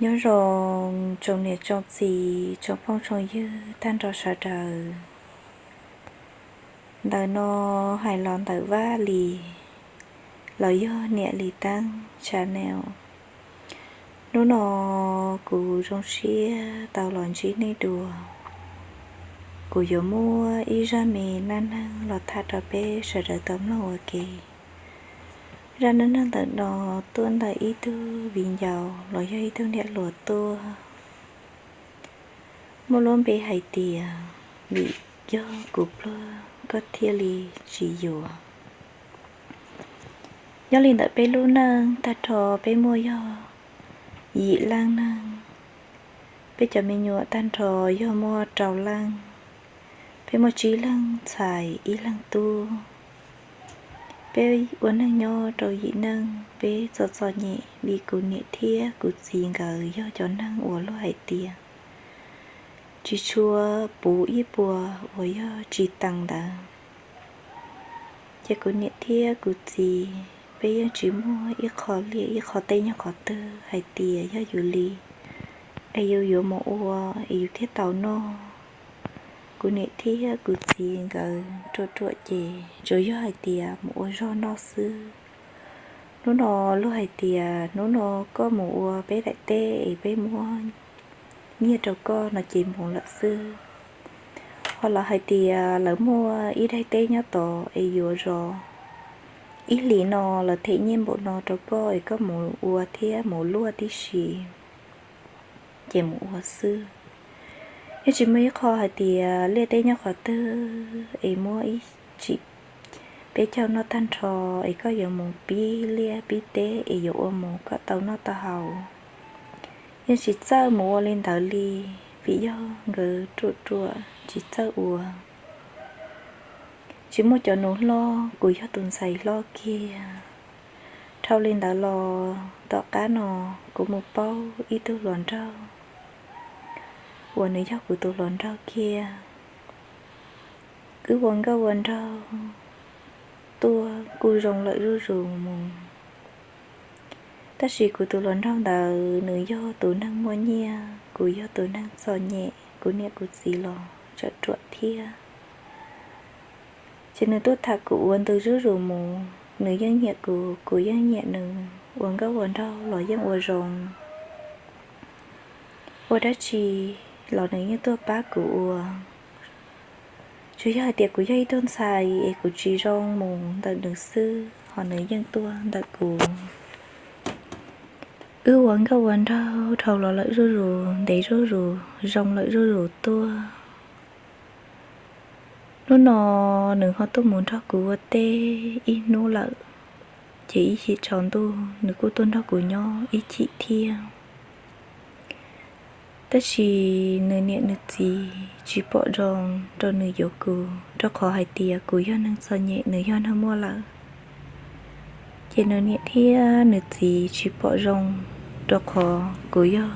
Nyob zoo tsoom niam tsoom txiv tsoom phooj tsoom ywg tag nrho sawv daws. Ntawm no hais los ntawm Vaj Lis los yog Niam Lis Teeb channel. Hnub no kuv zoo siab tau los ntsib nej dua. Kuv yuav muaj ib zaj me neej neeg los tham rau peb sawv daws tau mloog ua ke. Zaj neej neeg ntawm no tuaj ntawm ib tug viv ncaus los yog ib tug niam hluas tuaj, muaj lub npe hais tias Vim Yog Kuv Pluag Koj Thiaj Li Tsis Yuav. Nyob li ntawm peb lub neej tag nrho peb muaj yog yim leej neeg. Peb cov me nyuam tag nrho yog muaj rau leej. Peb muaj tsib leeg ntxhais ib leeg tub. Peb ua neej nyob rau yim neej peb txom txom nyem vim kuv niam thiab kuv txiv nkawd yog cov neeg uas luag hais tias tsis tshua puv ib puas uas yog tsis tees ntawd. Ces kuv niam thiab kuv txiv peb yeej tsis muaj ib qho liaj ib qho teb nyob qhov twg hais tias yog yus li es yus yuav mus ua es yus thiaj tau noj. Kuv niam thiab kuv txiv nkawd ruam ruam ces tsuas yog hais tias mus ua zog noj xwb. Hnub no luag hais tias hnub no koj mus ua peb daim teb es peb muab nyiaj rau koj no ces mus lawm xwb. Ho lawv hais tias lawv muaj ib daim teb nyob tod es yuav zov ib hlis no, lawv them nyiaj npaum no rau koj es koj mus ua thiab mus luaj tib si ces mus ua xwb. Yeej tsis muaj ib qho hais tias liaj teb nyob qhov twg es muab ib tsim peb caug noj tag nrho es koj yuav mus pib liaj pib teb es yuav ua mus kom tau noj tau haus. Yeej tsis txawj mus ua li ntawd li, vim yog nkawd ruam ruam tsis txawj ua. Tsis muaj cov nus hlob, kuv yog tus ntxhais hlob kiag. Dhau li ntawd los tom qab no kuv mus paub ib tug hluas nraug uas nws yog kuv tus hluas nraug kiag. Wb ua nkauj ua nraug tuaj kuj zoo lawm zuj zus mus. Tab sis kuv tus hluas nraug ntawd nws yog tus neeg muaj nyiaj, kuv yog tus neeg txom nyem, kuv niam kuv txiv los tseem ruam thiab. Ces nws tuaj tham kuv ua ntws zuj zus mus, nws yeej nyiam kuv, kuv yeej nyiam nws, ua nkauj ua nraug los yeej ua zoo. Ua dab tsi los nws yeej tuaj pab kuv ua. Tsuas yog hais tias kuv yog ib tug ntxhais es kuv tsis zoo mus ntawm nws xwb, ho nws yeej tuaj ntawm kuv. Wb ua nkauj ua nraug dhau los lawm zuj zus, ntev zuj zus, zoo lawm zuj zus tuaj. Hnub no nws ho tuaj mus nrog kuv ua teb ib hnub lawm, ces ib chim tsaus ntuj nws kuj tuaj nrog kuv nyob ib chim thiab. Tab sis nws niam nws txiv tsis pom zoo rau nws yuav kuv, rau qhov hais tias kuv yog neeg txom nyem, nws yog neeg muaj lawm. Ces nws niam thiab nws txiv tsis pom zoo, rau qhov kuv yog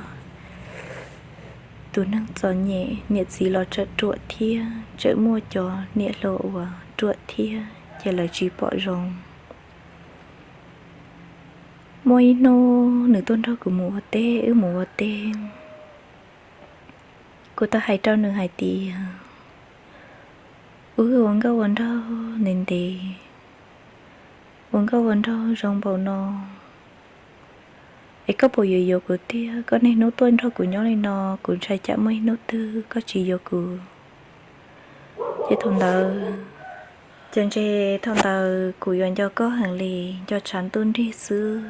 tus neeg txom nyem, niam txiv los tseem ruam thiab, tseem muaj cov niam hluas uas ruam thiab, ces lawv tsis pom zoo. Muaj ib hnub nws tuaj nrog kuv mus ua teb, wb mus ua teb. Kuv tau hais rau nws hais tias, wb ua nkauj ua nraug ntev ntev, ua nkauj ua nraug zoo npaum no, es koj puas yuav yuav kuv tiag? Koj niaj hnub tuaj nrog kuv nyob li no, kuv ntshai tsam muaj ib hnub twg koj tsis yuav kuv. Ces thaum ntawd, ces ntshe thaum ntawd kuv yuav nco koj heev li, nco tshav ntuj nrig xwb.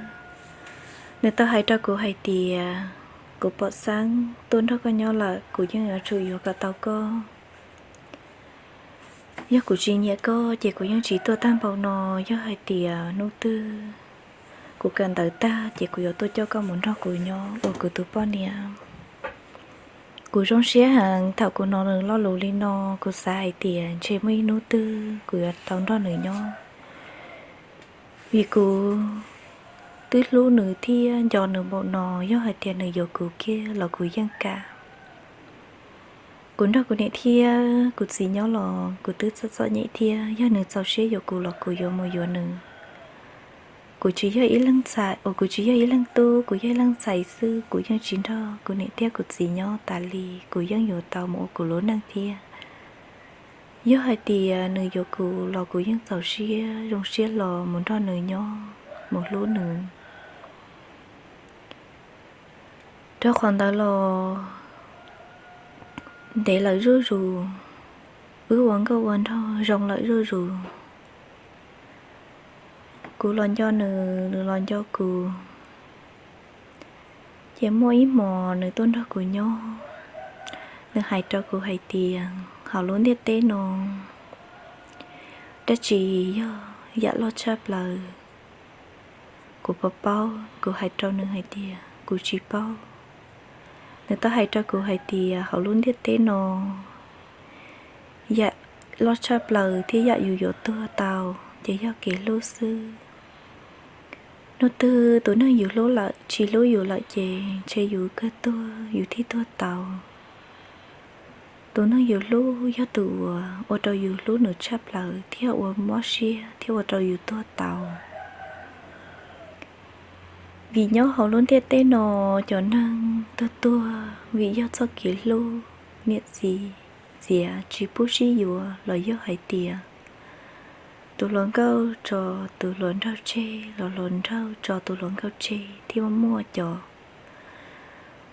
Nws tau hais rau kuv hais tias, kuv pom xeeb tuaj nrog koj nyob lawm, kuv yeej yuav tsum yuav kom tau koj. Yog kuv tsis nyiam koj ces kuv yeej tsis tuaj tag npaum no. Yog hais tias hnub twg kuv kawm ntawv tag ces kuv yuav tuaj coj koj mus nrog kuv nyob ua kuv tus poj niam. Kuv zoo siab heev thaum kuv hnov nws lo lus li no, kuv xav hais tias ntshe muaj ib hnub twg kuv yuav tau nrog nws nyob, vim kuv twb hlub nws thiab nco nws npaum no. Yog hais tias nws yuav kuv kiag los kuv yeej kam. Kuv nrog kuv niam thiab kuv txiv nyob los kuv twb txom txom nyem thiab, yog nws txaus siab yuav kuv los kuv yuav mus yuav nws. Kuv tsis yog ib leeg ntxhais, uas kuv tsis yog ib leeg tub, kuv yog ib leeg ntxhais xwb, kuv yeej tsis nrog kuv niam thiab kuv txiv nyob tas li, kuv yeej yuav tau mus ua kuv lub neej thiab. Yog hais tias nws yuav kuv los kuv yeej txaus siab zoo siab los mus nrog nws nyob, mus hlub nws. Rau qhov ntawd los ntev lawm zuj zus, wb ua nkauj ua nraug zoo lawm zuj zus. Kuv los nco nws, nws los nco kuv. Ces muaj ib hmos nws tuaj nrog kuv nyob, nws hais rau kuv hais tias hauv lub ntiaj teb no dab tsi yog yam loj tshaj plaws. Kuv puas paub? Kuv hais rau nws hais tias kuv tsis paub. Nws tau hais rau kuv hais tias hauv lub ntiaj teb no yam loj tshaj plaws thiab yam yus yuav tuag tau ces yog kev hlub xwb. Hnub twg tus neeg yus hlub lawm tsis hlub yus lawm ces ntshe yus kawg tuag yus thiaj tuag tau. Tus neeg yus hlub yog tus uas ua rau yus hlub nws tshaj plaws thiab ua mob siab thiab ua rau yus tuag tau. Vim nyob hauv lub ntiaj teb no cov neeg tuag tuag vim yog txoj kev hlub, niam txiv txiav tsis pub sib yuav los yog hais tias tus hluas nkauj tso tus hluas nraug tseg los hluas nraug tso tus hluas nkauj tseg thiab muaj cov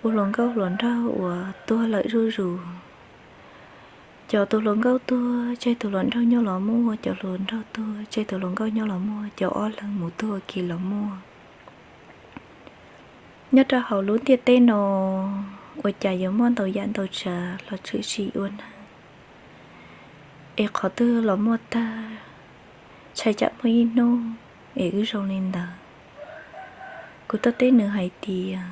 ua hluas nkauj hluas nraug uas tuag lawm zuj zus. Cov tus hluas nkauj tuag tseg tus hluas nraug nyob los muaj, cov hluas nraug tuag tseg tus hluas nkauj nyob los muaj, cov ob leeg mus tuag kiag los muaj. Nyob rau hauv lub ntiaj teb no ua cas yuav muaj ntau yam ntau tsav los tshwm sim ua neeg, es qhov twg los muaj tag. Ntshai tsam muaj ib hnub es wb zoo li ntawd. Kuv tuaj teb nws hais tias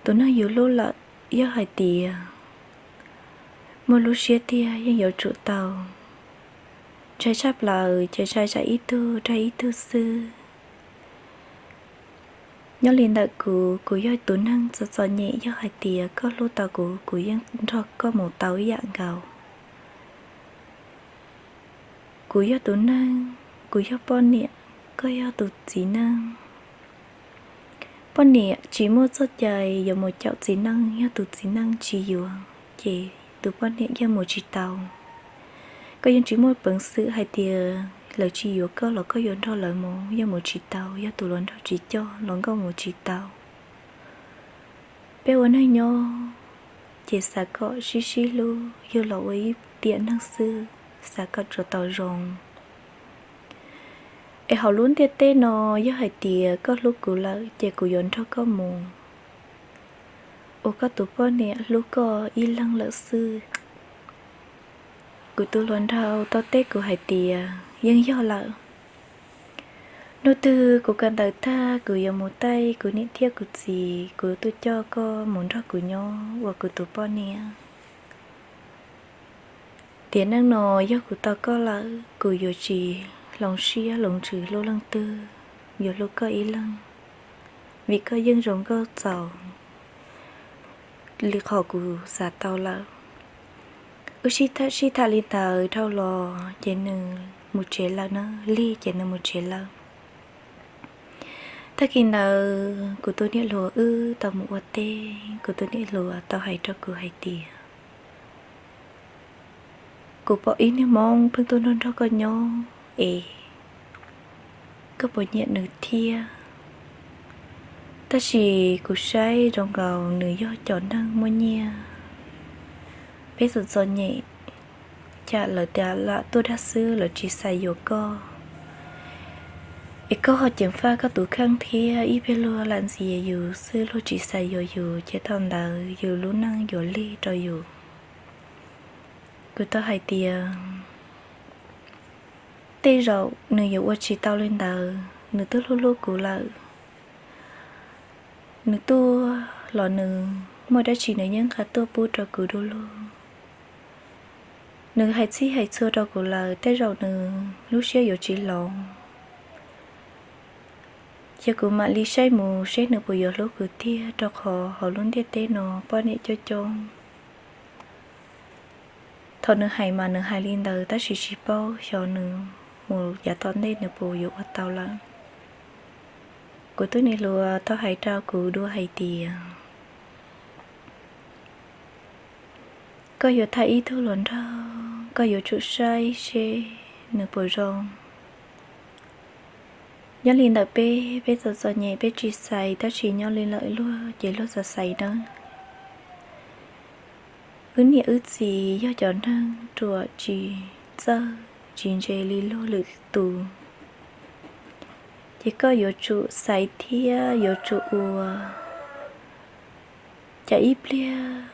tus neeg yus hlub lawm yog hais tias muaj lub siab tiag yeej yuav tsum tau. Ntshai tshaj plaws ces ntshai tsam ib tug rag ib tug xwb. Nyob li ntawm kuv, kuv yog tus neeg txom txom nyem, yog hais tias koj hlub tau kuv, kuv yeej nrog koj mus tau ib yam nkaus. Kuv yog tus neeg, kuv yog poj niam, koj yog tus txiv neej. Poj niam tsis muaj txoj cai yuav mus caum txiv neej, yog tus txiv neej tsis yuav ces tus poj niam yeej mus tsis tau. Koj yeej tsis muaj peev xwm hais tias lawv tsis yuav koj los koj yuav nrog lawv mus, yeej mus tsis tau, yog tus hluas nraug tsis coj los nkauj mus tsis tau. Peb ua neeg nyob ces xav kom sib sib hlub, yug los ua ib tiam neeg xwb, xav kom tsuas tau zoo. Es hauv lub ntiaj teb no, yog hais tias koj hlub kuv lawm ces kuv yuav nrog koj mus, ua koj tus poj niam hlub koj ib leeg lawm xwb. Kuv tus hluas nraug tau teb kuv hais tias yeej yog lawm. Hnub twg kuv kawm ntawv tag kuv yuav mus taij kuv niam thiab kuv txiv, kuv tuaj coj koj mus nrog kuv nyob ua kuv tus poj niam. Tiam neej no yog kuv tau koj lawm, kuv yuav tsis hloov siab hloov ntsws hlub leej twg, yuav hlub koj ib leeg, vim koj yeej zoo nkauj txaus li qhov kuv xav tau lawm. Wb sib tham sib tham li ntawd dhau los ces nws mus tsev lawm na, lig ces nws mus tsev lawm. Tag kis ntawd kuv tus niam hluas wb tau mus ua teb, kuv tus niam hluas tau hais rau kuv hais tias, kuv pom ib niag Hmoob pheej tuaj nrog nrog koj nyob es koj puas nyiam nws thiab? Tab sis kuv saib zoo nkaus nws yog cov neeg muaj nyiaj, peb txom txom nyem, cas lawv tias lam tuaj dag xwb, lawv tsis xav yuav koj. Es koj ho ceev faj koj tus kheej thiab, ib pliag luag lam ntxias yus xwb, luag tsis xav yuav yus ces thaum ntawd yus lub neej yuav lig rau yus. Kuv tau hais tias tej zaum nws yuav ua tsis tau li ntawd, nws twb hlub hlub kuv lawm. Nws tuaj los nws muaj dab tsi nws yeej nqa tuaj pub rau kuv du lug. Nws hais txhij hais txhua rau kuv lawm, tej zaum nws lub siab yuav tsis hloov. Ces kuv mam li saib mus seb nws puas yuav hlub kuv tiag, rau qhov hauv lub ntiaj teb no poj niam coob coob. Thaum nws hais mas nws hais li ntawd tab sis tsis paub xyov nws mus yav tom ntej nws puas yuav ua tau lawm. Kuv tus niam hluas tau hais rau kuv dua hais tias, koj yuav tham ib tug hluas nraug, koj yuav tsum saib seb nws puas zoo. Nyob li ntawm peb, peb txom txom nyem peb tsis xaiv, tab sis nyob li lawm luag ces luag txawm xaiv nawb. Wb niam wb txiv yog cov neeg ruam tsis txawj tsis ntse li luag lwm tus, ces koj yuav tsum xaiv thiab yuav tsum ua. Cas ib pliag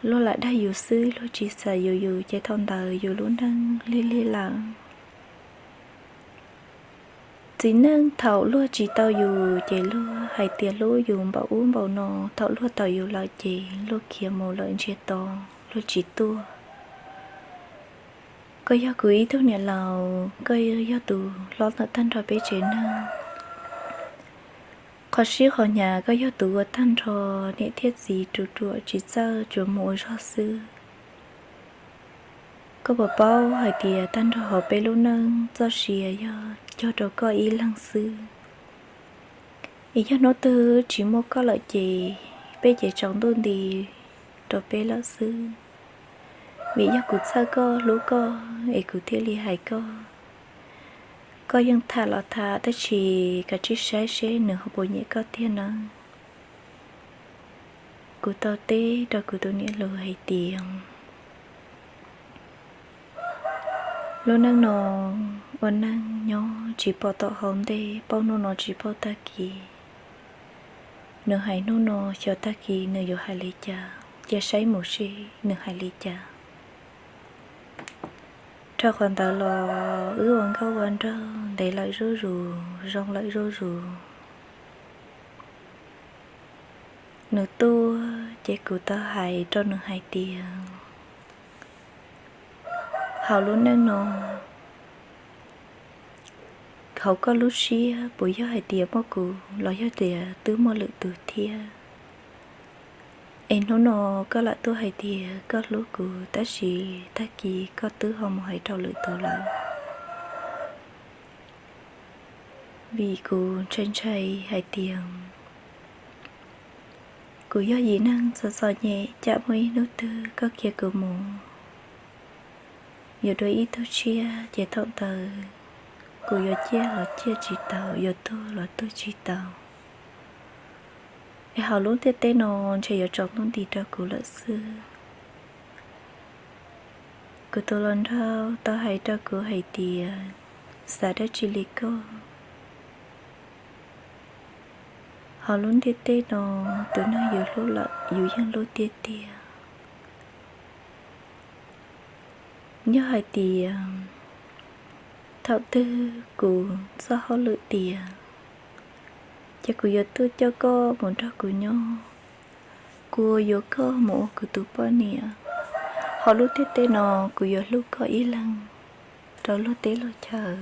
luag lam dag yus xwb, luag tsis xav yuav yus, ces thaum ntawd yus lub neej lig lig lawm. Txiv neej thaum luag tsis tau yus ces luag hais tias hlub yus npaum ub npaum no, thaum luag tau yus lawm ces luag khiav mus lawm ntsiag to, luag tsis tuaj. Koj yog kuv ib tug niam laus, koj yog tus hlob ntawm tag nrho peb tsev neeg. Qhov sib qhov hnyav koj yog tus ua tag nrho, niam thiab txiv ruam ruam tsis txawj, tsuas mus ua zog xwb. Koj puas paub hais tias tag nrho hauv peb lub neej txoj sia yog cog rau koj ib leeg xwb? Es yog hnub twg tsis muaj koj lawm ces peb ces tsaus ntuj nti rau peb lawm xwb. Vim yog kuv txhawj koj hlub koj es kuv thiaj li hais koj. Koj yeej tham los tham, tab sis kav tsij saib seb nws ho puas nyiam koj tiag nawb. Kuv tau teb rau kuv tus niam hluas hais tias, lub neej no ua neej nyob tsis pom tom hauv ntej, paub hnub no tsis paub tag kis. Nws hais hnub no, xyov tag kis nws yuav hais li cas, cia saib mus seb nws hais li cas. Rau qhov ntawd los wb ua nkauj ua nraug ntev lawm zuj zus, zoo lawm zuj zus. Nws tuaj ces kuv tau hais rau nws hais tias, hauv lub neej no, hauv koj lub siab puas yog hais tias muaj kuv los yog tias twb muaj lwm tus thiab? Es hnub no koj lam tuaj hais tias koj hlub kuv, tab sis tag kis koj twb ho mus hais rau lwm tus lawm. Vim kuv ntshai ntshai hais tias kuv yog yim neeg txom txom nyem, cas muaj ib hnub twg koj khiav kuv mus, yuav dua ib tug tshiab, ces thaum ntawd kuv yuav ciaj los ciaj tsis tau, yuav tuag los tuag tsis tau. Es hauv lub ntiaj teb no ntshe yuav tsaus ntuj nti rau kuv lawm xwb. Kuv tus hluas nraug tau hais rau kuv hais tias, xav dab tsi li koj? Hauv lub ntiaj teb no, tus neeg yus hlub lawm yus yeej hlub tiag tiag. Yog hais tias thaum twg kuv txoj hauj lwm tiav, ces kuv yuav tuaj coj koj mus nrog kuv nyob, kuv yuav koj mus ua kuv tus poj niam. Hauv lub ntiaj teb no kuv yuav hlub koj ib leeg rau luag teb luag chaw.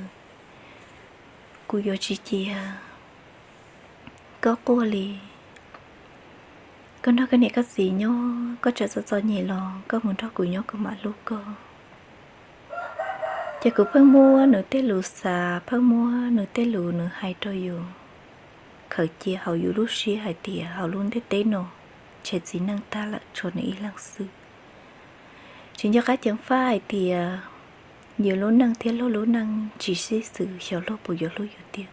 Kuv yuav tsis cia koj quaj li. Koj nrog koj niam koj txiv nyob, koj tseem txom txom nyem los koj mus nrog kuv nyob kuv mam hlub koj. Ces kuv pheej muab nws tej lus xav, pheej muab nws tej lus nws hais rau yus khaws cia hauv yus lub siab hais tias hauv lub ntiaj teb no tshem txiv neej tag lawm tshuav nws ib leeg xwb. Tsis nco qab ceev faj hais tias yus lub neej thiab luag lub neej tsis sib xws, xyov luag puas yuav hlub yus tiag,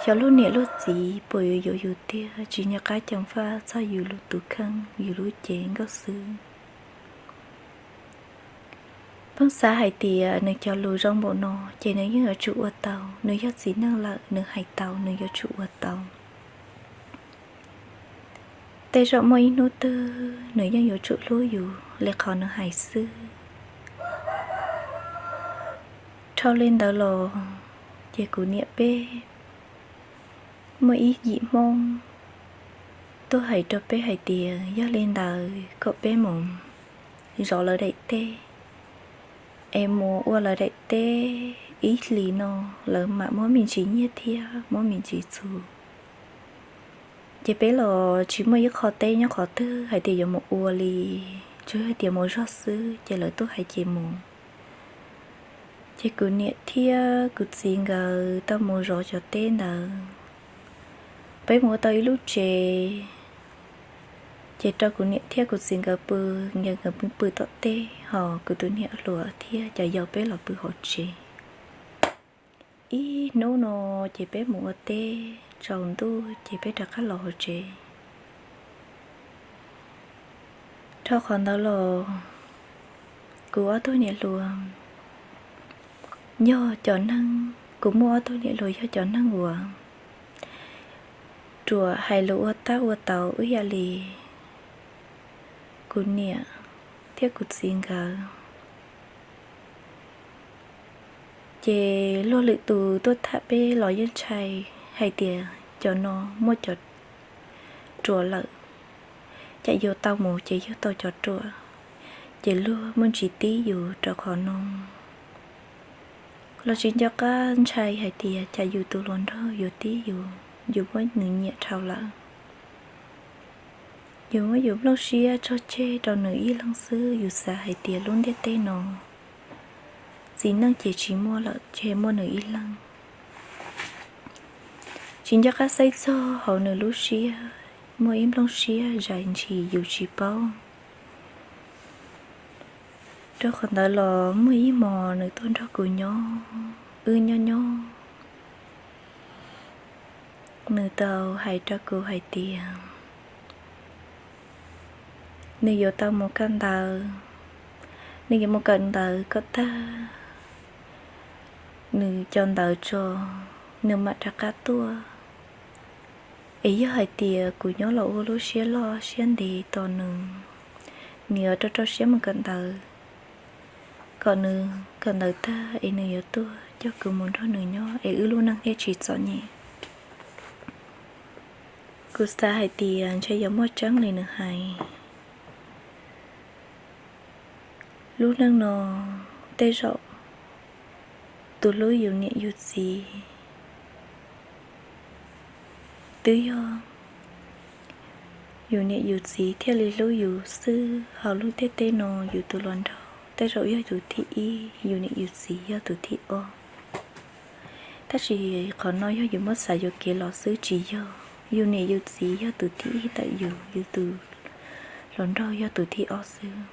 xyov luag niam luag txiv puas yuav yuav yus tiag. Tsis nco qab ceev faj txog yus lub tus kheej, yus lub cev nkauj xwb. Pheej xav hais tias nws cov lus zoo npaum no ces nws yeej yuav tsum ua tau, nws yog txiv neej lawm nws hais tau nws yuav tsum ua tau. Tej zaum muaj ib hnub twg nws yeej yuav tsum hlub yus li qhov nws hais xwb. Dhau li ntawd los ces kuv niam peb muaj ib yim Hmoob tuaj hais rau peb hais tias yog li ntawd kom peb mus zov lawv daim teb, es mus ua lawv daim teb ib hlis no lawv mam muab me ntsis nyiaj thiab muab me ntsis txhuv. Ces peb los tsis muaj ib qho teb nyob qhov twg hais tias yuav mus ua li, tsuas hais tias mus zog xwb ces lawv tuaj hais ces mus. Ces kuv niam thiab kuv txiv nkawd tau mus zov cov teb ntawd. Peb mus ua tau ib lub tsev, ces rau kuv niam thiab kuv txiv nkawd pw, nkawd pw tom teb, ho kuv tus niam hluas thiab cov yau peb los pw hauv tsev. Ib hnub no ces peb mus ua teb tsaus ntuj ces peb rov qab los hauv tsev. Dhau qhov ntawd los, kuv ob tug niam hluas yog cov neeg, kuv muaj ob tug niam hluas yog cov neeg uas ruam hais lus ua tab ua tau ib yam li kuv niam thiab kuv txiv nkawd. Ces luag lwm tus tuaj tham peb los yeej ntshai hais tias cov no muaj cov ruam lawm, cas yus tau mus ces yus tau cov ruam, ces luag muaj ntsis tib yus rau qhov no. Los tsis nco qab ntshai hais tias cas yus tus hluas nraug yuav tib yus, yus muab nws nyiam dhau lawm. Yus muab yus nplooj siab tso tseg rau nws ib leeg xwb, yus xav hais tias lub ntiaj teb no txiv neej ces tsis muaj lawm, ces muaj nws ib leeg. Tsis nco qab saib txog hauv nws lub siab muaj ib nplooj siab zais ntshis yus tsis paub. Rau qhov ntawd los muaj ib hmos nws tuaj nrog kuv nyob, wb nyob nyob, nws tau hais rau kuv hais tias nws yuav tau mus kawm ntawv, nws yuav mus kawm ntawv kom tag, nws cov ntawv tso, nws mam rov qab tuaj. Es yog hais tias kuv nyob los ua lub siab loj siab ntev tos nws, nws yuav rau rau siab mus kawm ntawv, kom nws kawm ntawv tag es nws yuav tuaj coj kuv mus nrog nws nyob es wb lub neej thiaj tsis txom nyem. Kuv xav hais tias ntshe yuav muaj tseeb li nws hais. Lub neej no tej zaum tus hlub yus niam yus txiv twb yog yus niam yus txiv thiaj li hlub yus xwb. Hauv lub ntiaj teb no yus tus hluas nraug tej zaum yog tus thib ib, yus niam yus txiv yog tus thib ob. Tab sis qhov no yog yus muab xav yuam kev los xwb, tsis yog. Yus niam yus txiv yog tus thib ib ntawm yus, yus tus hluas nraug yog tus thib ob xwb.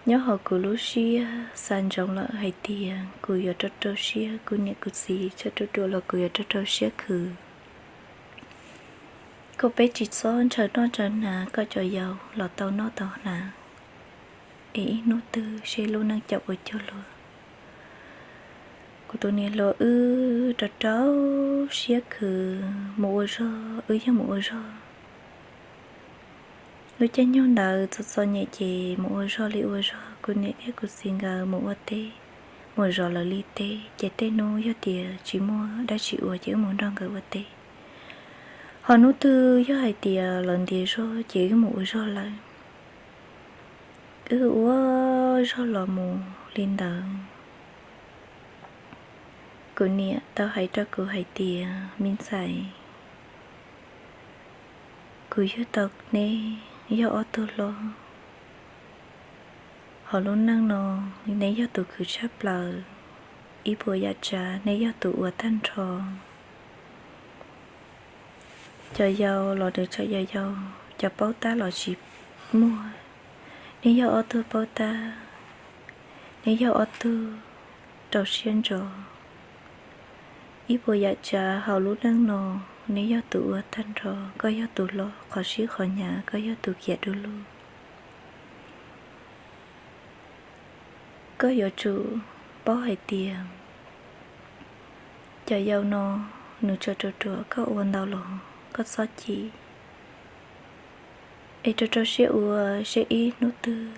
Nyob hauv kuv lub siab xav ntsoov lawm hais tias kuv yuav rau rau siab, kuv niam kuv txiv tsam ruam ruam los kuv yuav rau rau siab khwv kom peb tsis txhob ntshaw noj ntshaw hnav, kom cov yau los tau noj tau hnav, es ib hnub twg seb lub neej caum ua cuag luag. Kuv tus niam hluas wb rau rau siab khwv mus ua zog, wb yeej mus ua zog. Lub caij nyoog ntawd txom txom nyem ces mus ua zog li ua zog, kuv niam thiab kuv txiv nkawd mus ua teb, mus zov lawv li teb, ces tej hnub yog tias tsis muaj dab tsi ua ces wb mus nrog nkawd ua teb. Ho hnub twg yog hais tias lawv ntiav zog ces wb mus ua zog lawm. Wb ua zog los mus li ntawd. Kuv niam tau hais rau kuv hais tias, me ntxhais, kuv yug tau neb yog ob tug hlob. Hauv lub neej no neb yog tus khwv tshaj plaws, ib puas yam tsav neb yog tus ua tag nrho. Cov yau los nws tseem yau yau, cov paub tab los tsis muaj. Neb yog ob tug paub tab, neb yog ob tug rau siab ntso. Ib puas yam tsav hauv lub neej no, neb yog tus ua tag nrho, koj yog tus hlob, qhov sib qhov hnyav koj yog tus khiav du lug. Koj yuav tsum paub hais tias cov yau no nws tseem ruam ruam, koj ua ntau los koj txhob chim, es rau rau siab ua seb ib hnub twg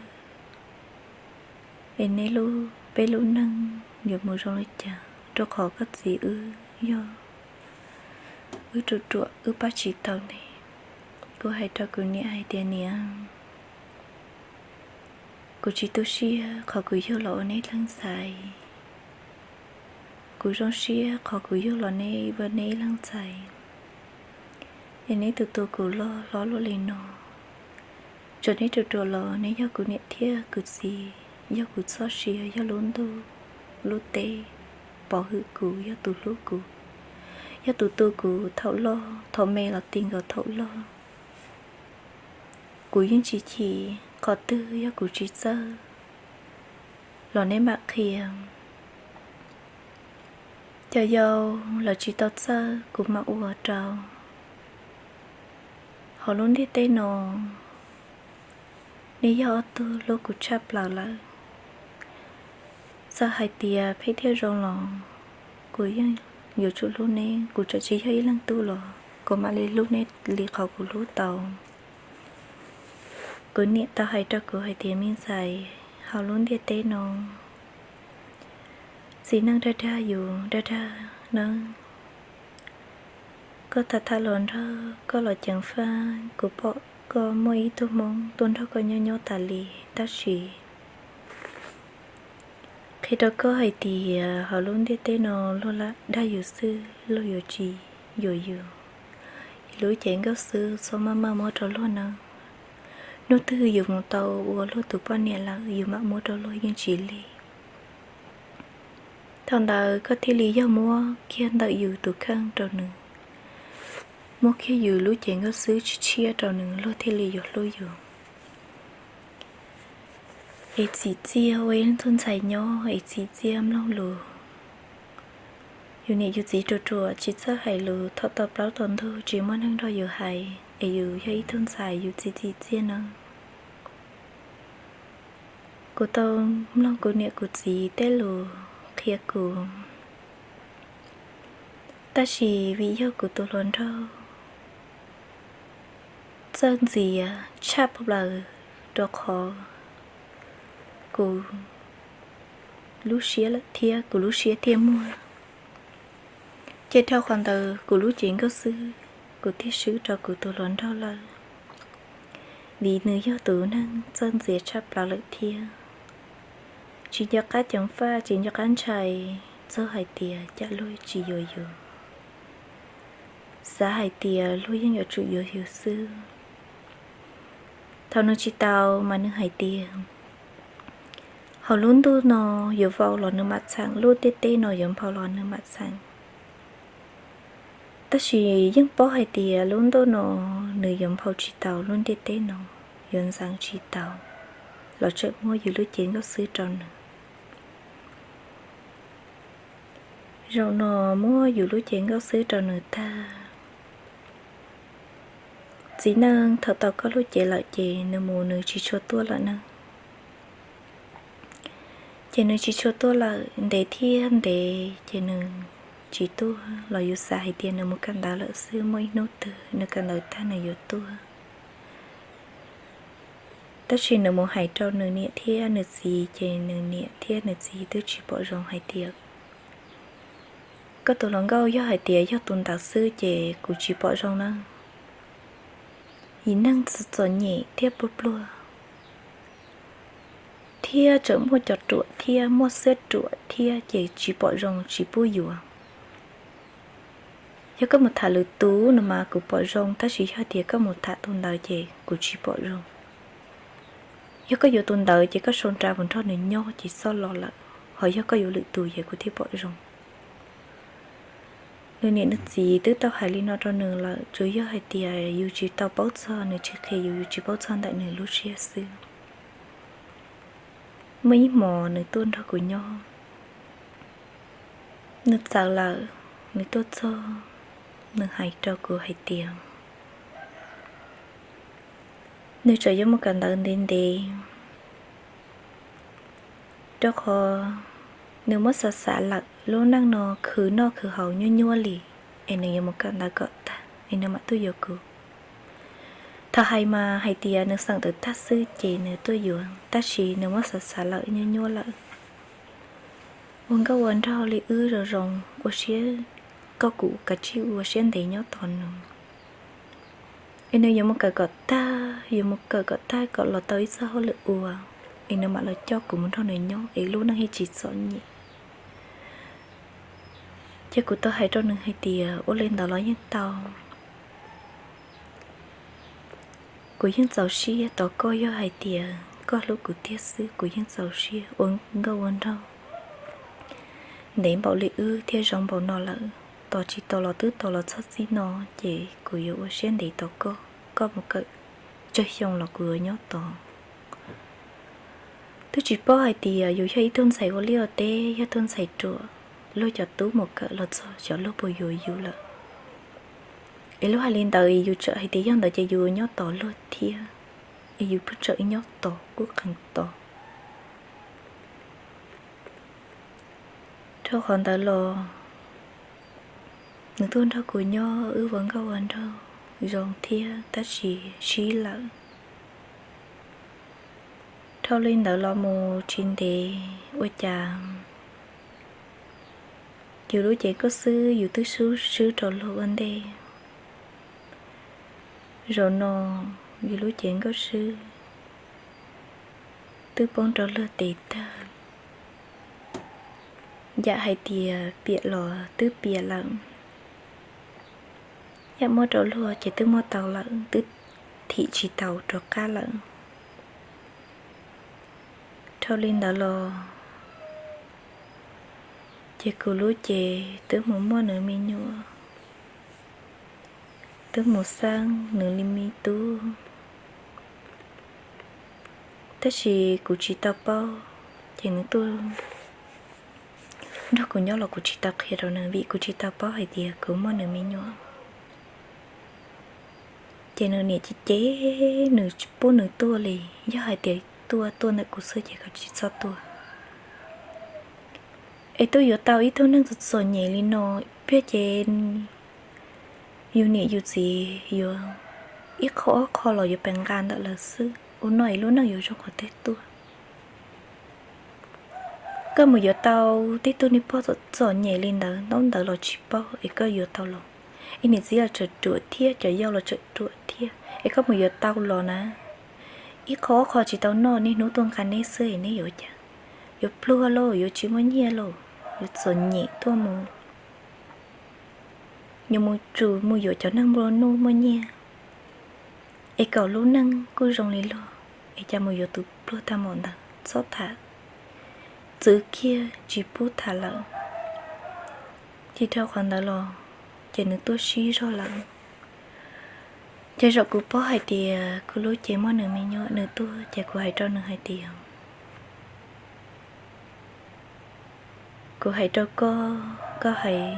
es neb lub, peb lub neej yuav mus zoo li cas, rau qhov koj txiv wb yog wb ruam ruam wb pab tsis tau neb. Kuv hais rau kuv niam hais tias, niam, kuv tsis tu siab qhov kuv yug los ua neb leej ntxhais. Kuv zoo siab qhov kuv yug los neb ua neb ib leej ntxhais. Es neb tus tua kuv loj hlob luaj li no, tsuas neb ruam ruam los neb yog kuv niam thiab kuv txiv yog kuv txoj sia, yog lub ntuj lub teb pov hwm kuv, yog tus hlub kuv, yog tus tu kuv thaum loj, thaum me los ti nkaus thaum loj. Kuv yeej tsis chim qhov twg, yog kuv tsis txawj los neb mam qhia. Cov yau lawv tsis tau txawj kuv mam ua rau. Hauv lub ntiaj teb no, nej yog ob tug hlub kuv tshaj plaws lawm. Txawm hais tias phem thiab zoo los kuv yeej yuav tsum hlub neb. Kuv txawm tsis yog ib leeg tub los kuv mam li hlub neb li qhov kuv hlub tau. Kuv niam tau hais rau kuv hais tias, me ntxhais, hauv lub ntiaj teb no, txiv neej dag dag yus dag dag nawb. Koj tham tham hluas nraug, koj los ceev faj, kuv pom koj muaj ib tug hmoob tuaj nrog koj nyob nyob tas li, tab sis qhia rau koj hais tias hauv lub ntiaj teb no luag lam dag yus xwb, luag yuav tsis yuam yus. Yus lub cev nkauj xwb txhob maj maj muab rau luag nawb. Hnub twg yus mus tau ua luag tus poj niam lawm, yus mam muab rau luag yeej tsis lig. Thaum ntawd koj thiaj li yog muab kiag ntawm yus tus kheej rau nws, muab kiag yus lub cev nkauj xwb tshiab tshiab rau nws, luag thiaj li yuav hlub yus. Es txim txiaj ua ib tug ntxhais nyob, es txim txiaj mloog lus. Yus niam yus txiv ruam ruam tsis txawj hais lus, thaum tau plaub tau ntug tsis muaj neeg nrog yus hais, es yus yog ib tug ntxhais yus txiv txim txiaj no. Kuv tau mloog kuv niam kuv txiv tej lus qhia kuv, tab sis vim yog kuv tus hluas nraug txawj ntxias tshaj plaws, rau qhov kuv lub siab lawm thiab kuv lub siab thiaj muag. Ces dhau qhov ntawd kuv lub cev nkauj xwb kuv thiaj swb rau kuv tus hluas nraug lawm, vim nws yog tus neeg txawj ntxias tshaj plaws lawm thiab. Tsis nco qab ceev faj, tsis nco qab ntshai, txog hais tias cas luag tsis yuav yus, xav hais tias luag yeej yuav tsum yuav yus xwb. Thaum nws tsis tau mas nws hais tias, hauv lub ntuj no yuav vau los nws mam txheem, lub ntiaj teb no yuav nphau los nws mam txheem. Tab sis yeej paub hais tias lub ntuj no nws yuav nphau tsis tau, lub ntiaj teb no yuav ntxeev tsis tau, los tseem muab yus lub cev nkauj xwb rau nws. Zaum no muab yus lub cev nkauj xwb rau nws tag, txiv neej thaum tau koj lub cev lawm ces nws mus nws tsis tshua tuaj lawm na. Ces nws tsis tshua tuaj lawm, ntev thiab ntev ces nws tsis tuaj los yus xav hais tias nws mus kawm ntawv lawm xwb, muaj ib hnub twg nws kawm ntawv tag nws yuav tuaj. Tab sis nws mus hais rau nws niam thiab nws txiv ces nws niam thiab nws txiv twb tsis pom zoo hais tias, koj tus hluas nkauj yog hais tias yog tus ntawd xwb ces kuv tsis pom zoo na. Yim neeg txom nyem thiab pluag pluag thiab tseem muaj cov ruam thiab muaj xiab ruam thiab ces tsis pom zoo tsis pub yuav. Yog koj mus tham lwm tus no mas kuv pom zoo, tab sis yog tias koj mus tham tus ntawd ces kuv tsis pom zoo. Yog koj yuav tus ntawd ces koj sau nra mus nrog nws nyob ces txhob los lawm, ho yog koj yuav lwm tus ces kuv thiaj pom zoo. Nws niam nws txiv twb tau hais li no rau nws lawm, tsuas yog hais tias yus tsis tau paub txog, nws tsis qhia yus, yus tsis paub txog ntawm nws lub siab xwb. Muaj ib hmos nws tuaj nrog kuv nyob, nws txawv lawm, nws tuaj txog, nws hais rau kuv hais tias nws tseem yuav mus kawm ntawv ntev ntev, rau qhov nws muab xav xav lawm, lub neej no khwv noj khwv haus nyuaj nyuaj li, es nws yuav mus kawm ntawv kom tag es nws mam tuaj yuav kuv. Thaum hais mas hais tias nws xeem tawm tag xwb ces nws tuaj yuav, tab sis nws muab xav xav lawm nyuaj nyuaj lawm. Ua nkauj ua nraug li wb zoo zoo, ua siab, koj kuv kav tsij ua siab ntev nyob tos nws. Es nws yuav mus kawm kom tag, yuav mus kawm kom tag kom los tau ib txoj hauj lwm ua, es nws mam los coj kuv mus nrog nws nyob es lub neej thiaj tsis txom nyem. Ces kuv tau hais rau nws hais tias ua li ntawd los yeej tau. Kuv yeej txaus siab tos koj, yog hais tias koj hlub kuv tiag xwb kuv yeej txaus siab ua nkauj ua nraug ntev npaum li wb thiab zoo npaum no lawm. Tos tsis tau los twb tau los txog txij no, ces kuv yuav ua siab ntev tos koj, koj mus kawm tsawg xyoo los kuv yuav nyob tos. Twb tsis paub hais tias yus yog ib tug ntxhais ua liaj ua teb, yog tug ntxhais ruam, luag cov tub mus kawm los txog xyov luag puas yuav yus lawm. Es luag hais li ntawd es yus txawm hais tias yog ntawd ces yus nyob tos luag thiab, es yus pheej tseem nyob tos kuj qees tos. Rau qhov ntawd los nws tuaj nrog kuv nyob, wb ua nkauj ua nraug zoo thiab tab sis sib lawm. Dhau li ntawd los mus tsis ntev ua cas yus lub cev nkauj xwb yus twb swb rau luag ua ntej. Zaum no yus lub cev nkauj xwb twb poob rau luag tes tag. Yam hais tias piam los twb piam lawm, yam muab rau luag ces twb muab tau lawm, twb thim tsis tau rov qab lawm. Dhau li ntawd los ces kuv lub cev twb mus muaj nws me nyuam, twb mus xeeb nws li me tub. Tab sis kuv tsis tau paub, ces nws tuaj nrog kuv nyob los kuv tsis tau qhia rau nws vim kuv tsis tau paub hais tias kuv muaj nws me nyuam. Ces nws niam cem cem nws tsis pub nws tuaj li, yog hais tias tuaj tuaj ntawm kuv xwb ces koj tsis txhob tuaj. Es tuaj yuav tau ib tug neeg txom txom nyem li no, pliag ces yus niam yus txiv yuav ib qho ob qho los yuav pes nqa ntawm lawv xwb, ua no es lub neej yuav zoo qhov twg tuaj. Koj mus yuav tau tej tug niag pog txom txom nyem li ntawd, ntaub ntawv los tsis paub es koj yuav tau los, es niam txiv los tseem ruam thiab, cov yau los tseem ruam thiab, es koj mus yuav tau los na, ib qho ob qho tsis tau noj, niaj hnub tuaj nqa neb xwb es neb yuav cas? Yuav pluag lauj, yuav tsis muaj nyiaj lauj, yuav txom nyem tuaj mus. Yuav mus tsum mus yuav cov neeg nplua nuj muaj nyiaj, es kom lub neej kuj zoo li luag, es cas mus yuav tus pluag tag npaum ntawd? Txhob tham, txwv kiag tsis pub tham lawm. Ces dhau qhov ntawd los ces nws tuaj sib zog lawm. Ces zaum kuv paub hais tias kuv lub cev muaj nws me nyuam, nws tuaj ces kuv hais rau nws hais tias, kuv hais rau koj, koj hais,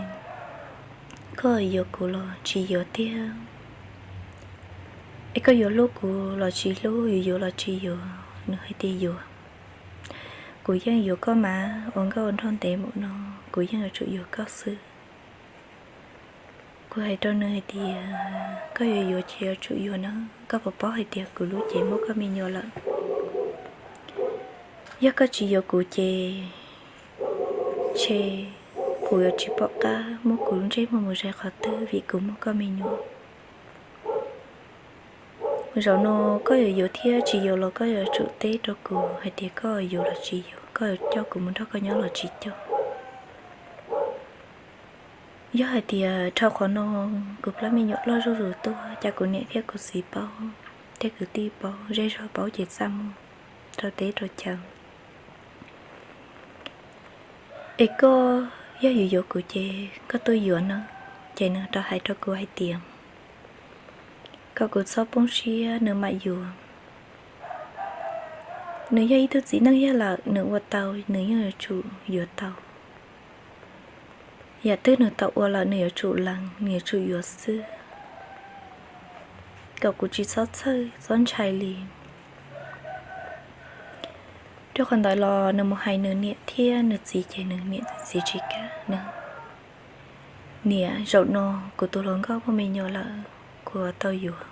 koj yuav kuv los tsis yuav tiag, es koj yuav hlub kuv los tsis hlub, yuav yuav los tsis yuav? Nws hais tias yuav. Kuv yeej yuav koj mas, ua nkauj ua nraug ntev npaum no, kuv yeej yuav tsum yuav koj xwb. Kuv hais rau nws hais tias, koj yuav yuav ces yuav tsum yuav na, koj puas paub hais tias kuv lub cev muaj koj me nyuam lawm? Yog koj tsis yuav kuv ces ntshe kuv yuav tsis pom qab muab kuv lub ntsej muag mus zais qhov twg vim kuv muaj koj me nyuam. Zaum no koj yuav yuav thiab tsis yuav los koj yuav tsum teb rau kuv hais tias koj yuav los tsis yuav, koj yuav coj kuv mus nrog koj nyob los tsis coj. Yog hais tias dhau qhov no kuv plab me nyuam loj zuj zus tuaj, cas kuv niam thiab kuv txiv paub, thiab kwv tij paub, zej zog paub ces txaj muag rau teb rau chaw. Es koj yog yuav yuav kuv ces koj tuaj yuav na. Ces nws rov hais rau kuv hais tias, kom kuv txhob poob siab, nws mam yuav. Nws yog ib tug txiv neej yog lawm, nws ua tau nws yeej yuav tsum yuav tau. Yam twg nws tau ua lawm nws yuav tsum lees, nws yuav tsum yuav xwb. Kom kuv tsis txhob txhawj txhob ntshai li. Rau qhov ntawd los nws mus hais nws niam thiab nws txiv ces nws niam txiv tsis kam. Nws, niam, zaum no kuv tus hluas nkauj muaj me nyuam lawm, kuv tau yuav.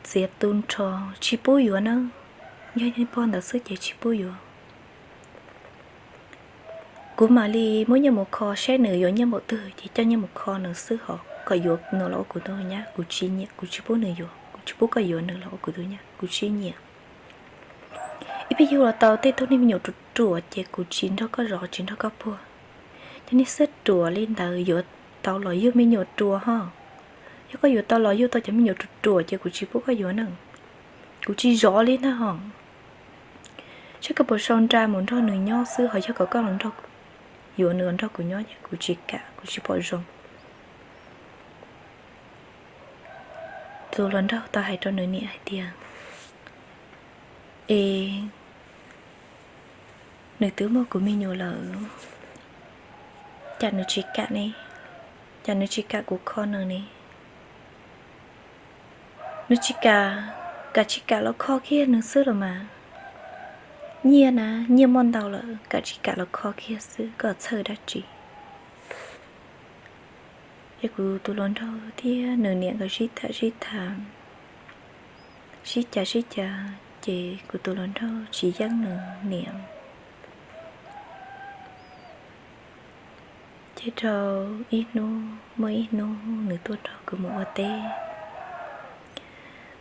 Txiav tu nrho, tsis pub yuav na, yog niag pog ntawd xwb ces tsis pub yuav. Kuv mam li muab nyiaj mus kho saib nws yuav nyiaj npaum twg ces coj nyiaj mus kho nws xwb, ho kom yuav nws los ua kuv tus nyab kuv tsis nyiam, kuv tsis pub nws yuav, kuv tsis pub koj yuav nws los ua kuv tus nyab kuv tsis nyiam. Ib pliag yug los tau tej tug niag me nyuam ruam ruam ces kuv tsis nrog koj zov tsis nrog koj puag. Cov niag xwb ruam li ntawd yuav tau los yug me nyuam ruam ho. Yog koj yuav tau los yug tau cov me nyuam ruam ruam ces kuv tsis pub koj yuav na. Kuv tsis zov li ntag hos. Saib koj puas sau nra mus nrog nws nyob xwb, ho yog kom koj los nrog, yuav nws los nrog kuv nyob ces kuv tsis kam, kuv tsis pom zoo. Tus hluas nraug tau hais rau nws niam hais tias, es nws twb muaj kuv me nyuam lawm, cas nws tsis kam ne, cas nws tsis kam kuv kho nws ne? Nws tsis kam, kam tsis kam los kho kiag nws xwb los mas. Nyiaj na, nyiaj muaj ntau lawm, kam tsis kam los kho kiag xwb, koj txhawj dab tsi? Ces kuv tus hluas nraug thiab nws niam nkawd sib tham sib tham, sib cav sib cav, ces kuv tus hluas nraug tsis yeej nws niam. Ces rau ib hnub muaj ib hnub nws tuaj nrog kuv mus ua teb,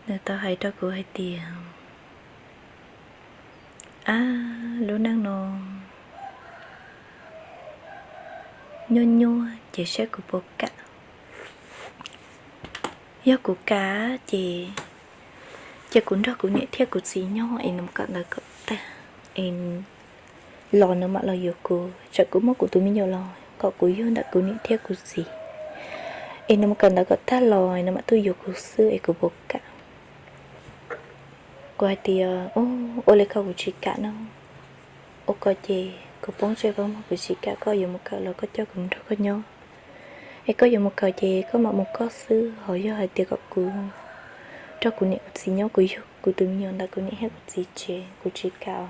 nws tau hais rau kuv hais tias, ab, lub neej no nyuaj nyuaj ces saib kuv puas kam. Yog kuv kam ces, ces kuv nrog kuv niam thiab kuv txiv nyob es nws mus kawm ntawv kom tag es los nws mam los yuav kuv, tsam kuv muaj kuv tus me nyuam los kom kuv yug ntawm kuv niam thiab kuv txiv, es nws mus kawm ntawv kom tag los nws mam tuaj yuav kuv xwb es kuv puas kam. Kuv hais tias, ua li ko kuv tsis kam no. Ua ko ces kuv poob ntsej poob muag, kuv tsis kam, koj yuav mus kawm los koj coj kuv mus nrog koj nyob. Es koj yuav mus kawm ces koj mam mus koj xwb, ho yog hais tias kom kuv nrog kuv niam kuv txiv nyob, kuv yug kuv tus me nyuam ntawm kuv niam thiab kuv txiv tsev, kuv tsis kam.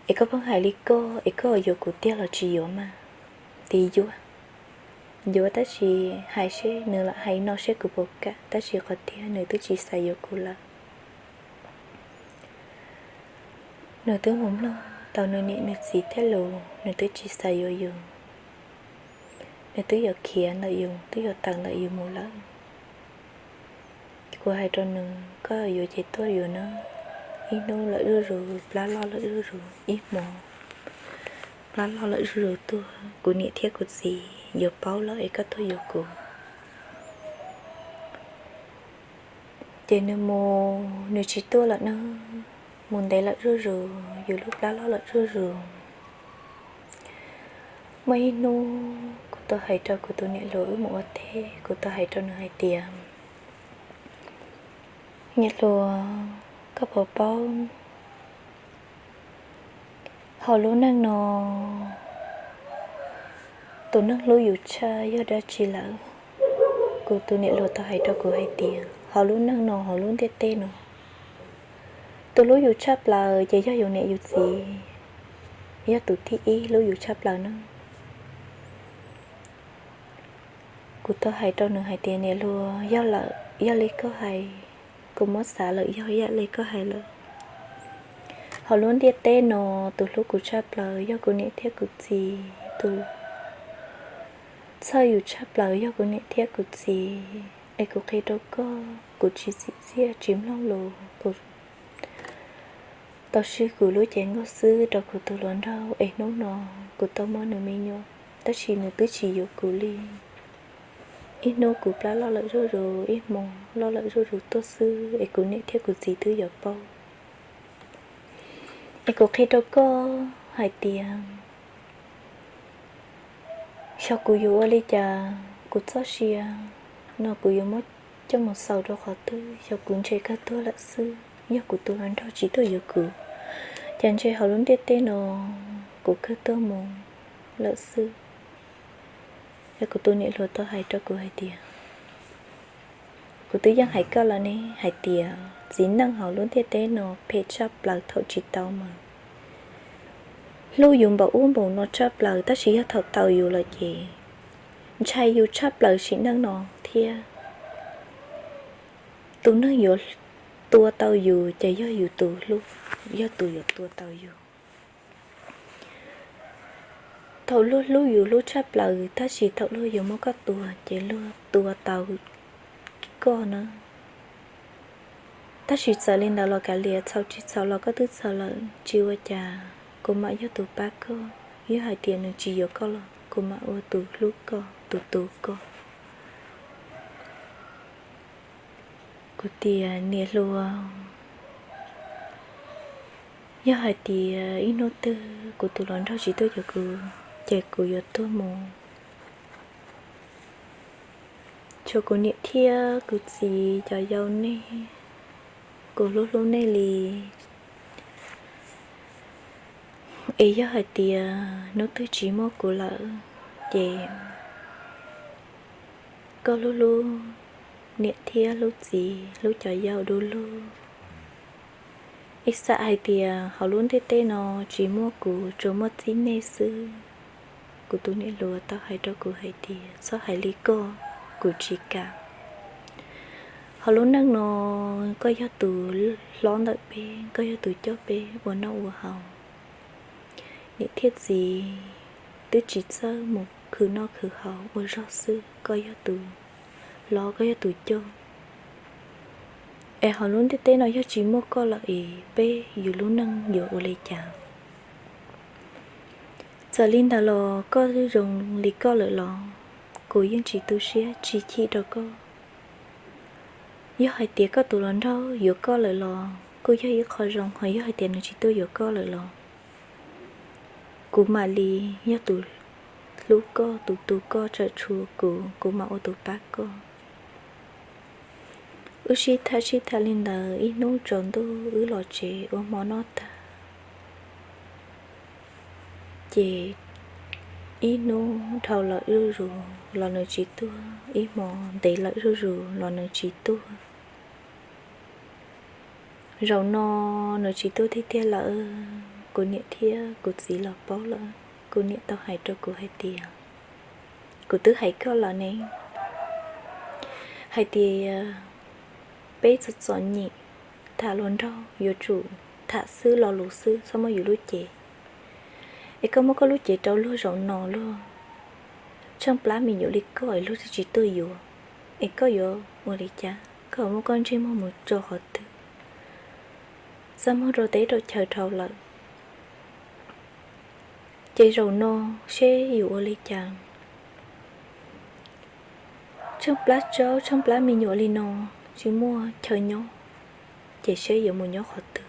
Es koj pheej hais li koj, es koj yuav kuv tiag los tsis yuav mas? Tias yuav, yuav tab sis hais seb, nws lam hais no seb kuv puas kam, tab sis qhov tiag nws twb tsis xav yuav kuv lawm. Nws twb mus mloog tau nws niam nws txiv tej lus, nws twb tsis xav yuav yus, nws twb yuav khiav ntawm yus, twb yuav tawm ntawm yus mus lawm. Kuv hais rau nws, koj yuav ces tuaj yuav na, ib hnub lawm zuj zus, plab loj lawm zuj zus, ib hmos plab loj lawm zuj zus tuaj, kuv niam thiab kuv txiv yuav paub lawm es koj tuaj yuav kuv. Ces nws mus, nws tsis tuaj lawm na, mus ntev lawm zuj zus, yus lub plab loj lawm zuj zus. Muaj ib hnub kuv tau hais rau kuv tus niam hluas wb mus ua teb, kuv tau hais rau nws hais tias, niam hluas, koj puas paub, hauv lub neej no tus neeg hlub yus tshaj yog dab tsi lawm? Kuv tus niam hluas tau hais rau kuv hais tias, hauv lub neej no, hauv lub ntiaj teb no, tus hlub yus tshaj plaws ces yog yus niam yus txiv, yog tus thib ib hlub yus tshaj plaws na. Kuv tau hais rau nws hais tias, niam hluas, yog lawm, yog li koj hais, kuv muab xav lawm, yog ib yam li koj hais lawm. Hauv lub ntiaj teb no, tus hlub kuv tshaj plaws yog kuv niam thiab kuv txiv, tus txhawj yus tshaj plaws yog kuv niam thiab kuv txiv. Es kuv qhia rau koj, kuv tsis txim txiaj tsis mloog lus, kuv tau swb kuv lub cev nkauj xwb rau kuv tus hluas nraug, es hnub no kuv tau muaj nws me nyuam, tab sis nws twb tsis yuav kuv li. Ib hnub kuv plab loj lawm zuj zus, ib hmo loj lawm zuj zus tuaj xwb, es kuv niam thiab kuv txiv twb yuav paub. Es kuv qhia rau koj hais tias, xyov kuv yuav ua li cas, kuv txoj sia no kuv yuav muab coj mus xaus rau qhov twg, xyov kuv ntshe kawg tuag lawm xwb. Yog kuv tus hluas nraug tsis tuaj yuav kuv, ces ntshe hauv lub ntiaj teb no kuv kawg tuag mus lawm xwb. Yog kuv tus niam hluas tau hais rau kuv hais tias, kuv twb yeej hais koj lawm ne, hais tias txiv neej hauv lub ntiaj teb no phem tshaj plaws, thaum tsis tau mas hlub yus npaum ub npaum no tshaj plaws, tab sis yog thaum tau yus lawm ces ntshai yus tshaj plaws sim neej no thiab. Tus neeg yuav tua tau yus ces yog yus tus hlub, yog tus yuav tua tau yus. Thaum luag hlub yus hlub tshaj plaws, tab sis thaum luag yuav muab koj tua ces luag tua tau koj na. Tab sis txawm li ntawd los kav liam, txhaum tsis txhaum los koj twb txhaum lawm, tsis ua cas, kuv mam yog tus pab koj. Yog hais tias nws tsis yuav koj los kuv mam ua tus hlub koj, tus tu koj. Kuv tias niam hluas, yog hais tias ib hnub twg kuv tus hluas nraug tsis tuaj yuav kuv, ces kuv yuav tuag mus. Tshuav kuv niam thiab kuv txiv cov yau nej, kuv hlub hlub nej li. Es yog hais tias hnub twg tsis muaj kuv lawm, ces koj hlub hlub niam thiab hlub txiv, hlub cov yau du lug. Es xam hais tias hauv lub ntiaj teb no tsis muaj kuv, tsuas muaj txib nej xwb. Kuv tus niam hluas tau hais rau kuv hais tias txhob hais li koj, kuv tsis kam. Hauv lub neej no koj yog tus hlob ntawm peb, koj yog tus coj peb ua noj ua haus. Niam thiab txiv twb tsis txawj mus khwv noj khwv haus ua zog xwb, koj yog tus hlob, koj yog tus coj. Es hauv lub ntiaj teb no yog tsis muaj koj lawm es peb yus lub neej yuav ua li cas? Txawm li ntawd los koj zoo li koj lawm los kuv yeej tsis tu siab tsis chim rau koj. Yog hais tias koj tus hluas nraug yuav koj lawm los kuj yog ib qho zoo, ho yog hais tias nws tsis tuaj yuav koj lawm los kuv mam li yog tus hlub koj, tus tu koj, tseem tshuav kuv, kuv mam ua tus pab koj. Wb sib tham sib tham li ntawd, ib hnub tsaus ntuj wb los tsev ua hmo noj tag, ces ib hnub dhau lawm zuj zus los nws tsis tuaj, ib hmo ntev lawm zuj zus los nws tsis tuaj. Zaum no nws tsis tuaj tiag tiag lawm, kuv niam thiab kuv txiv los paub lawm. Kuv niam tau hais rau kuv hais tias, kuv twb hais koj lawm ne, hais tias peb txom txom nyem, tham hluas nraug yuav tsum tham xwb lo lus xwb, txhob muab yus lub cev. Es koj muab koj lub cev rau luag zaum no luag tsheej plab me nyuam li koj es luag twb tsis tuaj yuav, es koj yuav ua li cas? Koj yuav muab koj ntsej muag mus tso qhov twg? Txaj muag rau teb rau chaw dhau lawm. Ces zaum no seb yus ua li cas? Tsheej plab tsaub tsheej plab me nyuam li no, tsis muaj chaw nyob, ces seb yuav mus nyob qhov twg?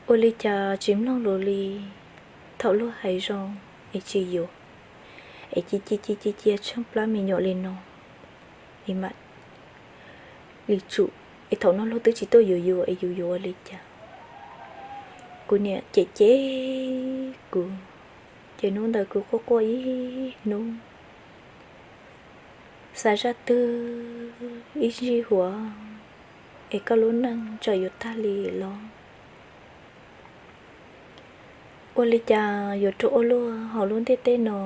Ua li cas tsis mloog lus li, thaum luag hais zoo es tsis yuav, es cia cia cia cia tsheej plab me nyuam li no, es mam li tsum, es thaum no luag twb tsis tuaj yuav yus es yus yuav ua li cas? Kuv niam cem cem kuv, ces hnub ntawd kuv quaj quaj ib hnub. Xav zaj twg ib ntsij huam, es koj lub neej txawm yuav tag li los? Ua li cas yuav rau ua luaj hauv lub ntiaj teb no,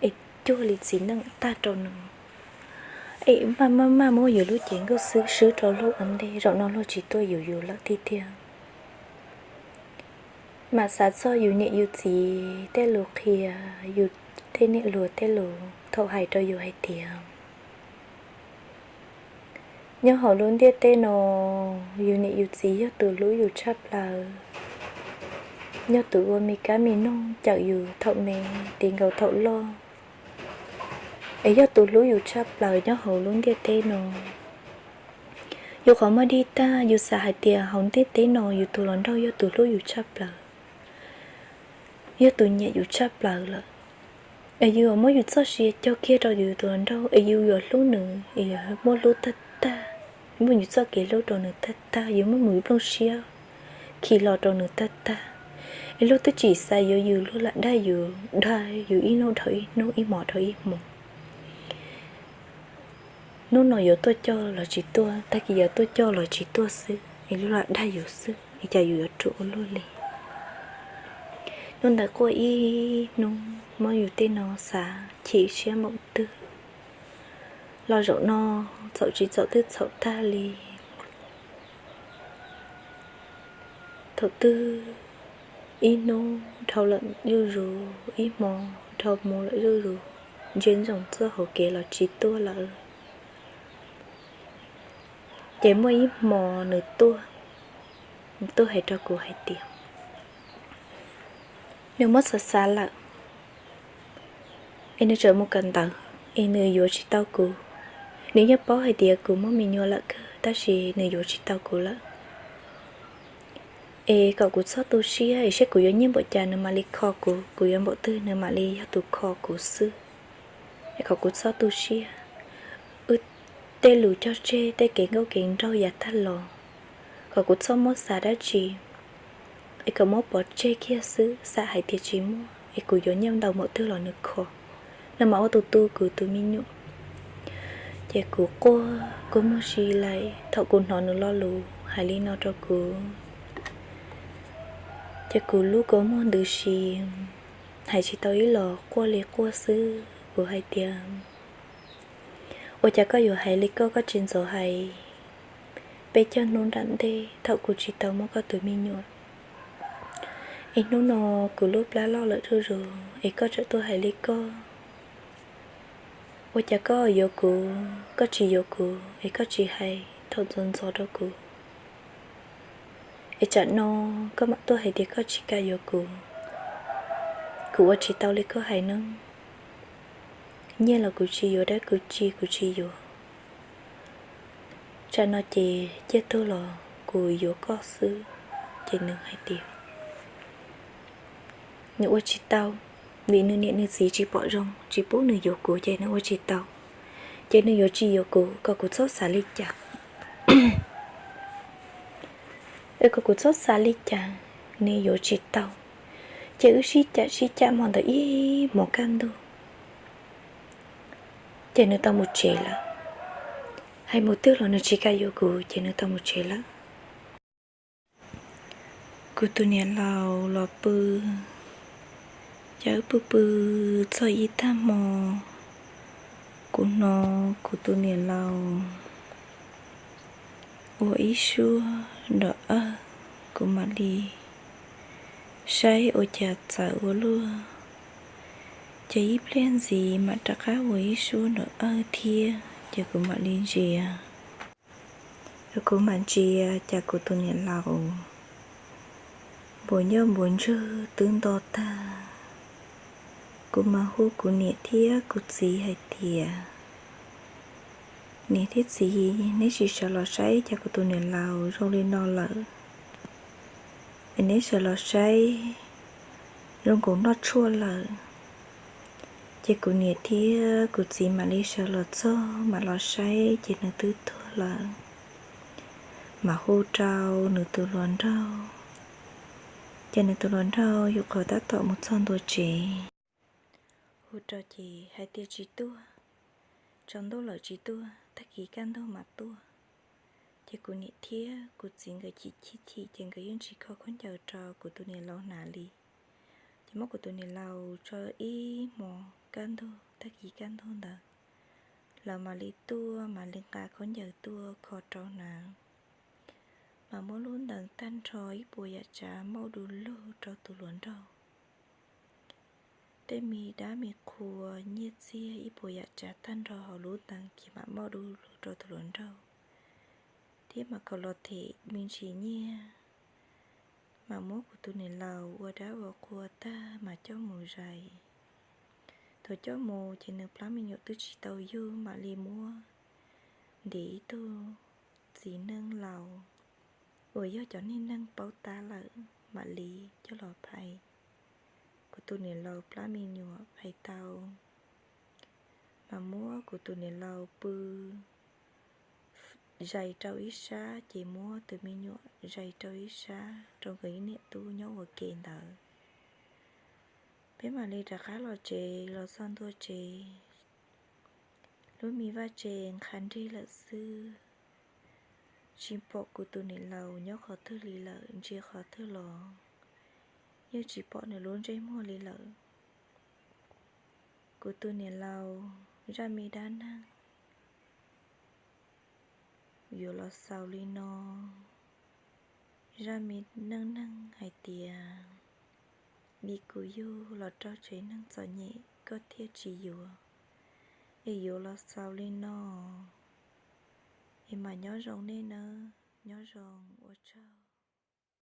es cuag li txiv neej tag rau nws, es maj maj maj muab yus lub cev nkauj xwb swb rau luag ua ntej, zaum no luag tsis tuaj yuav yus lawm tiag tiag. Mam xav txog yus niam yus txiv tej lus qhia, yus tej niam hluas tej lus thaum hais rau yus hais tias, nyob hauv lub ntiaj teb no, yus niam yus txiv yog tus hlub yus tshaj plaws, yog tus ua me kab me noog cawm yus thaum me, tiv nkaus thaum loj, es yog tus hlub yus tshaj plaws nyob hauv lub ntiaj teb no. Yus qhov muag dig tag, yus xav hais tias hauv ntiaj teb no yus tus hluas nraug yog tus hlub yus tshaj plaws, yog tus nyiam yus tshaj plaws lawm, es yus yuav muab yus txoj sia cog kiag rau yus tus hluas nraug, es yus yuav hlub nws, es yus muab hlub tag tag, muab yus txoj kev hlub rau nws tag tag, yus muab mus yus nplooj siab khi los rau nws tag tag, es luag twb tsis xav yuav yus, luag lam dag yus, dag yus ib hnub dhau ib hnub, ib hmos dhau ib hmos. Hnub no yuav tuaj coj los tsis tuaj, tag kis yuav tuaj coj los tsis tuaj xwb, es luag lam dag yus xwb, es cas yus yuav rau ua luaj li? Hnub ntawd quaj ib hnub, muab yus tej no xav chim siab npaum twg. Los zaum no txhaum tsis txhaum twb txhaum tag li. Thaum twg ib hnub dhau lawm zuj zus, ib hmo dhau mus lawm zuj zus, ntsia ntsoov txoj hauv kev los tsis tuaj lawm. Ces muaj ib hmo nws tuaj, nws tuaj hais rau kuv hais tias, nws muab xav xav lawm, es nws tseem mus kawm ntawv, es nws yuav tsis tau kuv. Nws yeej paub hais tias kuv muaj me nyuam lawm kawg, tab sis nws yuav tsis tau kuv lawm. Es kom kuv txhob tu siab, es saib kuv yuav nyiaj npaum cas nws mam li kho kuv, kuv yuav npaum twg nws mam li yog tus kho kuv xwb. Es kom kuv txhob tu siab. Wb tej lus cog tseg, tej kev nkauj kev nraug yav tag los, kom kuv txhob muab xav dab tsi, es kom muab pov tseg kiag xwb, xav hais tias tsis muaj, es kuv yuav nyiaj ntau npaum twg los nws kho, nws mam ua tus tu kuv tus me nyuam. Ces kuv quaj kua muag si lais thaum kuv hnov nws lo lus hais li no rau kuv. Ces kuv lub kua muag ntws si, hais tsis tau ib los, quaj li quaj xwb. Kuv hais tias, ua cas koj yuav hais li koj, koj tsis ntxov hais peb caug hnub nram ntej thaum kuv tsis tau muaj koj tus me nyuam. Es hnub no kuv lub plab loj lawm zuj zus, es koj tseem tuaj hais li koj. Ua cas koj yuav kuv, koj tsis yuav kuv, es koj tsis hais thaum ntxov ntxov rau kuv? Es tsam no koj mam tuaj hais tias koj tsis kam yuav kuv. Kuv ua tsis tau li koj hais no. Nyiaj los kuv tsis yuav, dab kuv tsis, kuv tsis yuav. Tsam no ces ciaj tuag los kuv yuav koj xwb. Ces nws hais tias nws ua tsis tau, vim nws niam nws txiv tsis pom zoo, tsis pub nws yuav kuv, ces nws ua tsis tau. Ces nws yuav tsis yuav kuv, kom kuv txhob xav li cas. Kom kuv txhob xav li cas, nws yuav tsis tau. Ces wb sib cam sib cam hmo ntawd ib hmos kaj ntug, ces nws tau mus tsev lawm. Hais mus twg los nws tsis kam yuav kuv, ces nws tau mus tsev lawm. Kuv tus niam laus los pw, ces wb pw pw txog ib tag hmo, kuv hnov kuv tus niam laus ua ib suab nrov awj, kuv mam li saib ua cas txawv ua luaj. Ces ib pliag ntxiv mam rov qab ua ib suab nrov awj thiab, ces kuv mam li ntsia. Kuv mam ntsia cas kuv tus niam laus npuas nyuj npuas ntswg twb nto tag. Kuv mam hu kuv niam thiab kuv txiv hais tias, niam thiab txiv, neb tsis sawv los saib cas kuv tus niam laus zoo li no lawm, es neb sawv los saib zoo nkaus noj tshuaj lawm. Ces kuv niam thiab kuv txiv mam li sawv los txog mam los saib ces nws twb tuag lawm. Mam hu rau nws tus hluas nraug, ces nws tus hluas nraug yuav qhuav tab tom mus txog ntua tsev. Hu rau ces hais tias tsis tuaj, tsaus ntuj lawm tsis tuaj, tag kis kaj ntug mam tuaj. Ces kuv niam thiab kuv txiv nkawd chim chim chim ces nkawd yeej tsis kho khaub ncaws rau kuv tus niam laus hnav li. Ces muab kuv tus niam laus tso ib hmos kaj ntug, tag kis kaj ntug ntawd, lawv mam li tuaj mam li nqa khaub ncaws tuaj kho rau hnav. Mas muab lub ntees tag nrho ib puas yam tsav mauj du lug rau tus hluas nraug. Tej me dab me qhua, nyiaj txiag ib puas yam tsav tag nrho hauv lub ntees ces mam mauj du lug rau tus hluas nraug, thiab mam kom los them me ntsis nyiaj. Mas muab kuv tus niam laus ua dab ua qhua tag mas coj mus zais. Thaum coj mus ces nws plab me nyuam twb tsis tau yug mam li muab ntim ib tug txiv neej laus uas yog cov niag neeg paub tab lawm mam li coj los phais kuv tus niam laus plab me nyuam phais tau. Mas muab kuv tus niam laus pw zais rau ib sab ces muab tus me nyuam zais rau ib sab rau nkawd ib niam tub nyob ua ke ntawd. Peb mam li rov qab los tsev, los txog ntua tsev, lub me vaj tsev nqha nrig lawm xwb. Tsis pom kuv tus niam laus nyob qhov twg li lawm, ntsia qhov twg los yeej tsis pom nws lub ntsej muag li lawm. Kuv tus niam laus zaj me dab neeg yuav los xaus li no. Zaj me neej neeg hais tias, vim kuv yug los raug tsev neeg txom nyem koj thiaj tsis yuav, es yuav los xaus li no. Es mas nyob zoo nej nawb, nyob zoo, ua tsaug.